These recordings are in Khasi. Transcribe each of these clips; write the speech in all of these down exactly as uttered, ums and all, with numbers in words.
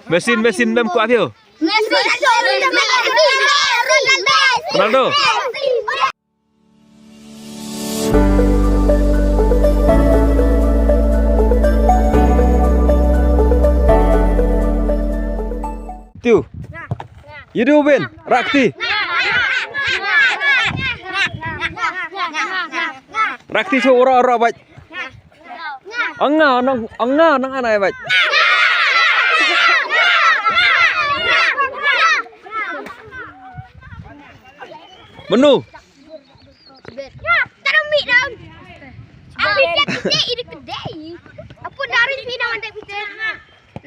Messi, Messi, mem kwah phi. Ronaldo. Tiu. Ïa u Ben, rah kti. Rah kti shuh, rah, rah bad. Ong nga, nang, ong nga, nang anai bad. Mano?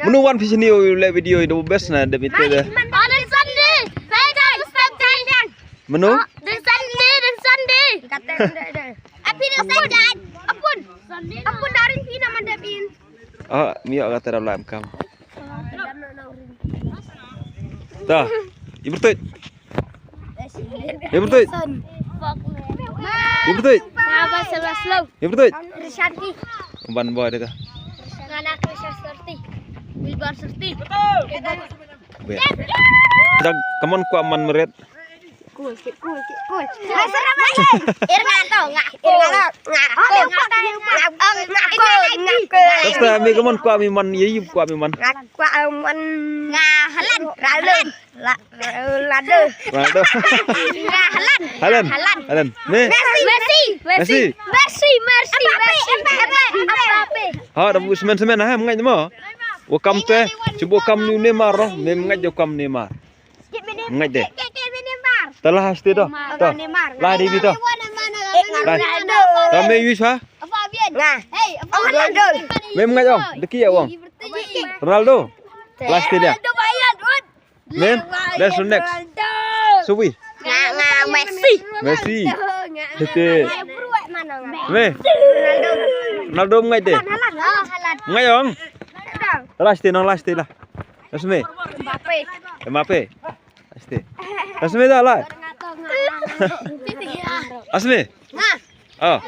Mano wan phi shane u leh video, ïa u best na dep ïa te de. Mano? Ah, mi ïa kata rap lam kam. Ta. Ïa pyrtuit. Ïa pyrtuit. Ïa pyrtuit. Ïa pyrtuit. Ban boy de ta. Bad. Dak, come on, kwah man meret. Cool, keep cool, keep cool. Ai, seram aja. Ir nga to, nga, ir nga to, nga. Oh, nga, nga, nga, nga, nga, nga, nga, nga. Basta mi, come on, kwah mi man, ïa ïa kwah mi man. Nga kwah, eh, man. Nga Haaland, Ronaldo. La, eh, Ronaldo. Ronaldo. Nga Haaland. Haaland. Haaland. Haaland. Me? Messi. Messi. Messi. Messi, Messi, Mbappe, Messi. Mbappe, Mbappe, Mbappe. Ha, da bu semen semen ha, mngai mo. Wa kam te, cuba kam ni Neymar, me mngai jo kam Neymar. Ngai de. Te la ha ste do. To. La di bi to. La. To me use ha. Nga. Mem ngai ong. De ki ong. Ronaldo. La ste dia. Mem. Let's go next. Suwi. Nga, nga Messi. Messi. Tete. Me. Ronaldo ngai de. Ngai ong. La ste nong la ste la. Asme. Mbappe. Mbappe. Asme. Asme da la. Asme. Oh.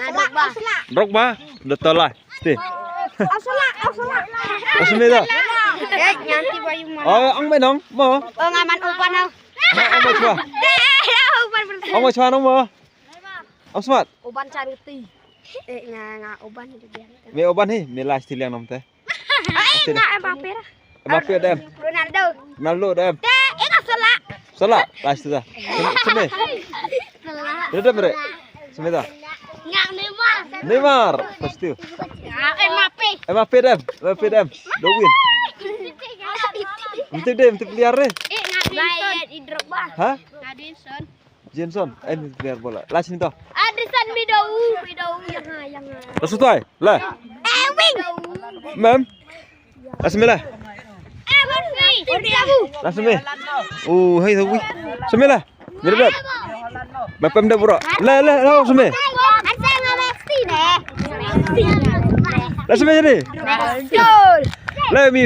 Drogba. Da to la. Ste. Asme da. Oh, ang mai nong mo. Oh, ngaman upan nong. Ang mai chwa. Ang mai chwa nong mo. Ang smat. Uban charity. Eh, nga, nga uban di biang. Me uban hi, me last liang nom te. Ai, nga Mbappe dah. Mbappe dem. Ronaldo. Ronaldo dem. Te, eh, nga Salah. Salah, last dah. Sini. Salah. Dah dem re. Sini dah. Nga Neymar. Neymar, pasti. Nga Mbappe. Mbappe dem. Mbappe dem. Do win. Mesti dem, mesti player re. Eh, nga Bayern Drogba. Ha? Nga Edson. Jenson, eh, ni player bola. Last ni to. Adrisan Midou, Midou, yang ha, yang ha. Last tu ai, la. Eh, wing. Mem. Last me la. Eh, wing. Last me. Oh, hai tu wing. Semela. Ni dah. Bapam dah bro. La, la, la, last me. Last me jadi. Let me.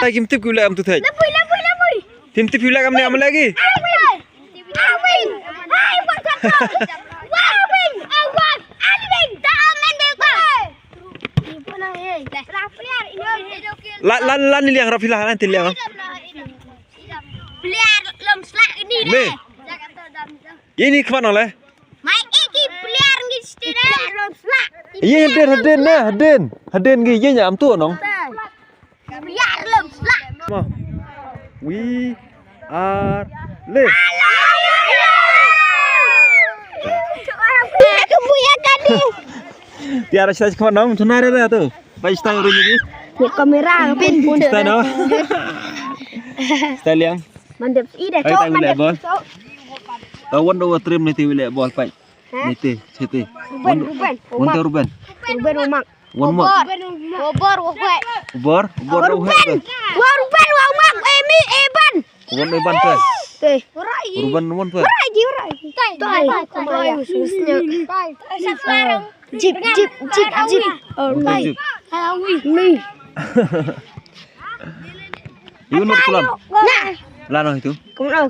Kim tip ki u leh am tu thei. Kim tip ki u leh am ne am lagi. Lan, lan, lan liang, rap liang, lan liang. Player lom slak ni. Me. Ini kemana le? Mai iki player ngi stira lom slak. Ye, hadin, hadin na, hadin. Hadin ngi ye nya am tu nong. Player lom slak. Ma. We are live. Aku punya tadi. Tiara sita kemana nong? Tunai dah tu. Bai sita ring lagi. Ni kamera pin pun. Sita no. Sita liang. Mandep ida. Hai, cok, tang mandep bol. Cok. Tawan do trim ni ti wile bol pai. Ni ti, siti. Ruben, Ruben. Wan ti Ruben. Ruben Umak. Wan Umak. Obor, Obor, Obor. Obor, Obor. Ruben. Wa Ruben, wa Umak, Emi, Eban. Wan oi ban te. Te. Ruban wan te. Rai gi rai. Tai. Tai. Jip jip jip jip. Oh, tai. Jip. Mi. Yu not kulam. Nah. Lano itu. Kumno.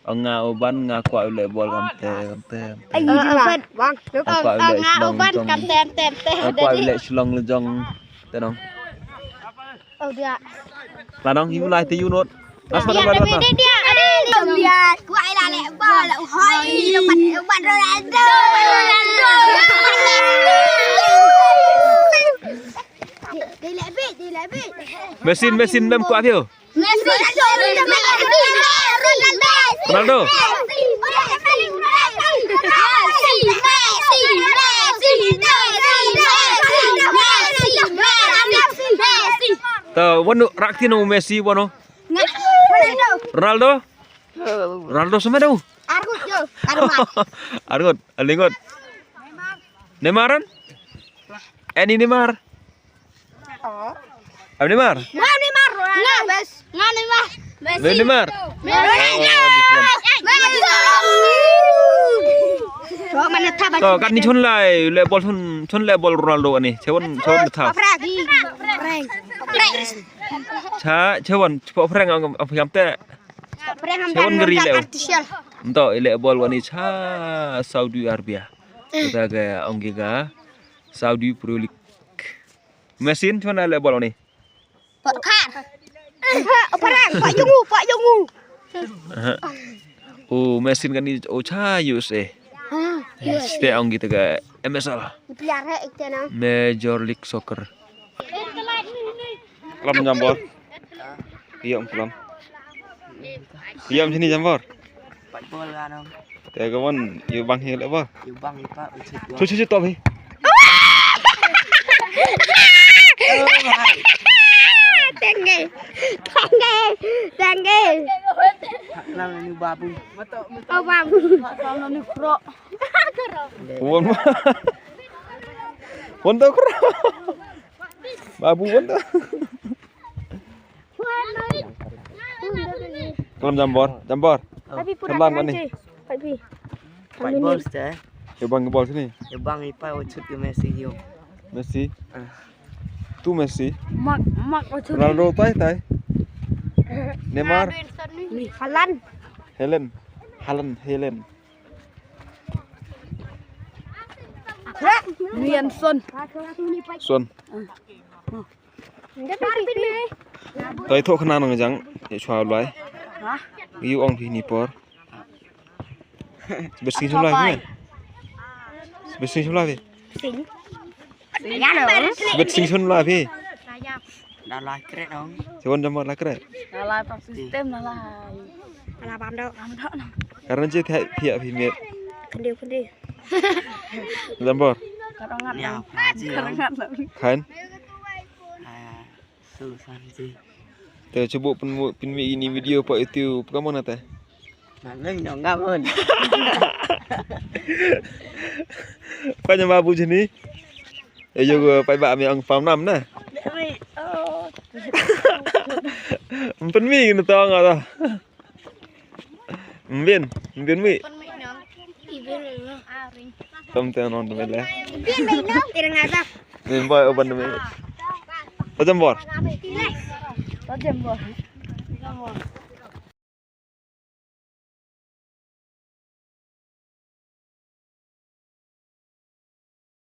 Ong nga u ban nga kwah u leh bol kamte kamte. Ai, ah, bang. Nga kwah u leh shlong kamte kamte. Nga kwah u leh shlong lejong. Te nong. Oh dia. Lanong yu lai te yu not. As pada dia, dia, dia. Dia. Kwah ila leh bol. Hoi, lebat lebat Ronaldo. Ronaldo. Dia leh bit, dia leh bit. Mesin mesin mem kwah pio. Ronaldo. Ta wanu rak tino Messi wanu. Ronaldo. Ronaldo sama dong. Argut yo. Argut. Argut. Alingut. Neymar. Ani Neymar. Am Neymar? Nga Neymar. Nga bes. Nga Neymar. Messi. Neymar. Messi. To kan ni chun lai leh bol chun chun leh bol Ronaldo ani. Chewon chewon ta. Cha chewon chpo prank am am te. Chewon gari leh. Nto leh bol wani cha Saudi Arabia. Kita ga ong ga Saudi Pro League. Mesin chuna leh bol ni. Pot khar. Parang, pot yungu, pot yungu. Aha. Oh, mesin kan ni oh cha U S A. Ste ong kita ga M S L. Major League Soccer. Kulam Jambor. Ïa, kulam. Ïa, sini Jambor. Pat bol ka nong. Te ka wan, ïa bang hi leh bol. Ïa bang hi pa, u chit. Chu chu chu top hi. Tengge. Tengge. Tengge. Kulam ni babu. Oh babu. Kulam ni kro. Wan ma. Wan to kro. Babu wan to. Kulam Jambor, Jambor. Tapi pura Kulam kan ni. Tapi. Pat bol ste. Ïa bang bol sini. Ïa bang ipa u chut ke Messi yo. Messi. Ah. Tu Messi. Mak mak u chut. Ronaldo tai tai. Neymar. Ni Haaland. Helen. Haaland, Helen. Ni Son. Son. Toi thok khana nang jang, ïa chwa lai. Yu ong phi ni por. Sibet sing chum lai phi. Sibet sing chum lai phi. Sibet sing chum lai phi. Da lai kret ong. Chewon Jambor lai kret. Da lai pap system da lai. Ala bam do. Bam do. Karena je thai phi ïa phi met. Kendi kendi. Jambor. Karangat. Karangat. Kan. Susah sih. Te cuba pynmih ini video pa itu pekamun ate. Nang nong kamun. Pa nyamba bu jeni. Ayo gua pa ba mi ang pam nam na. Pynmih ni tong ata. Mbin, mbin mi. Tam te non te mele. Mbin boy oban te mele. Tajam bor. Tajam bor.